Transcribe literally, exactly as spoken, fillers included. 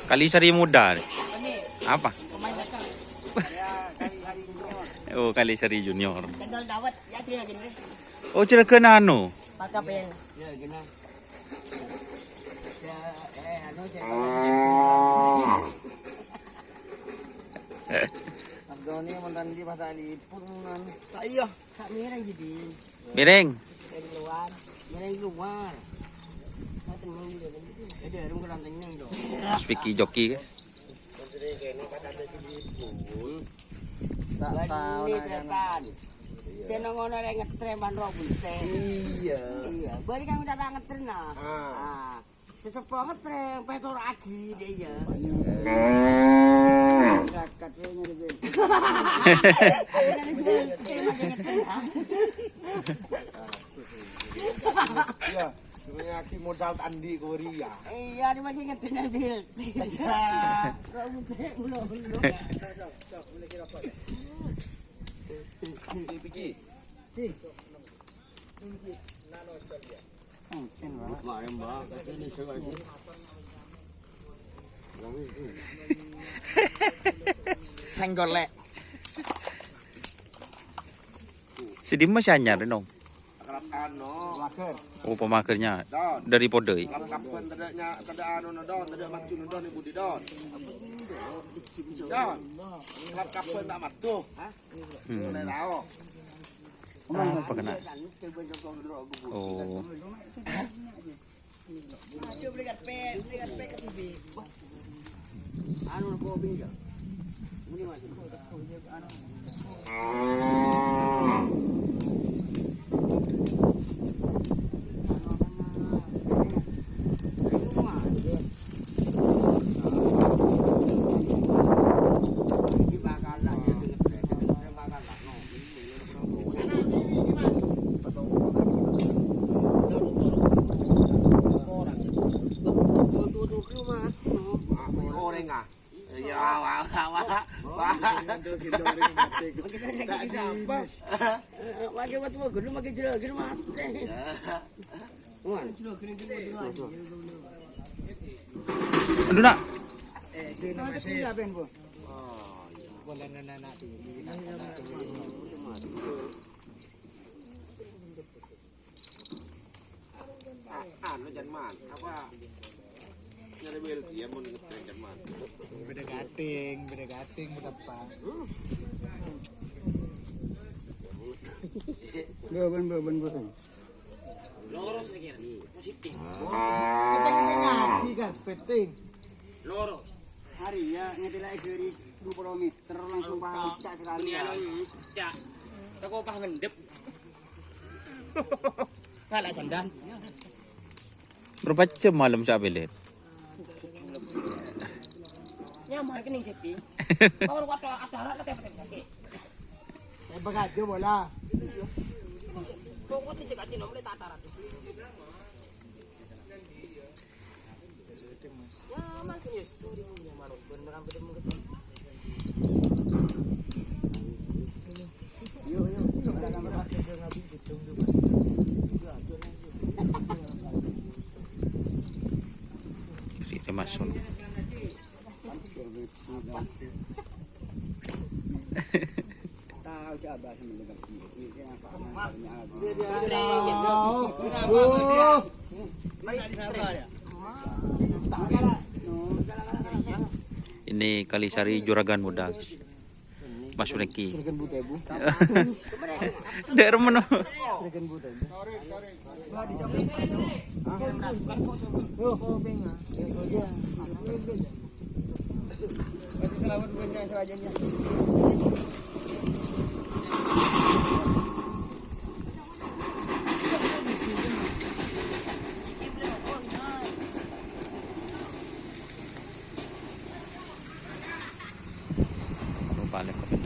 Kalisari Muda. Apa? Oh, Kalisari Junior. Oh, juragan anu. Pakapel. Abdoni mon tandi pas tak liput, mon. Tak iya. Tak mireng jadi. Mireng. Dari luar. Mireng luar. Tak tenang juga. Jadi harum kurang tenang dong. Mas Vicky joki, kan? Tak tahu. Ini nah, kelihatan. Jeneng ngono rek ngetrem man ro bunte. Iya. Iya, bari kan udah tak ngetrem nah. Ah. Ah. Sesepo ngetrem, petor agi dia ya. Masyarakat we nyari ben. Ayo dari bunte masih ngetrem, ah. Iya, sebenarnya lagi modal tandi ke Korea. Iya, dia masih ngetrem bil. Iya. Ro bunte ulo ulo. Iki. Senggol, Lek. Si Dimas anyar, no? Anu. Oh, pemagernya. Don. Dari Podoi. Kelap kabbhi tadâ' nya-, tadâ' anu, no, Don. Tadâ' maju, no, Don, ibu di Don. Don. Kelap kabbhi ta' maju. Hmm. Boleh tahu. Apa kena? Oh. Orèng, ah. Iya, wah, wah, wah, wah. Lagi waktu mau gunung, makin jero, gunung mati. Aduh, nak. Ah, anu, Jan Man, apa? Nyari belti ya, mau ngetren, Jan Man. Beda kating, beda kating, betapa? Beban, beban, beban. Lurus lagi, positif. Kita, kita ngaji kan, penting. Lurus. Hari ya, ngedelai garis dua puluh meter, langsung paham, cak sekali ya. Cak. Toko pah ngendep. Ngala' sandal. Berapa jam malam sak belet? Nyaman kene, Siti. Kau kuat acara lah, tepet-tepet. Tembak aja bola. Pokoknya cek aja nomor tak tarat. Ya, makin ya, sorry, punya manuk. Bener, hampir mau ketemu. Si Remason. Tahu siapa sih mendengar sendiri. Ini apa? Ini Kalisari Juragan Muda. Mas Franky. Juragan Buta, Bu. Dek remen. Juragan Buta, Bu. Berarti selamat banyak selanjutnya. Rupane kok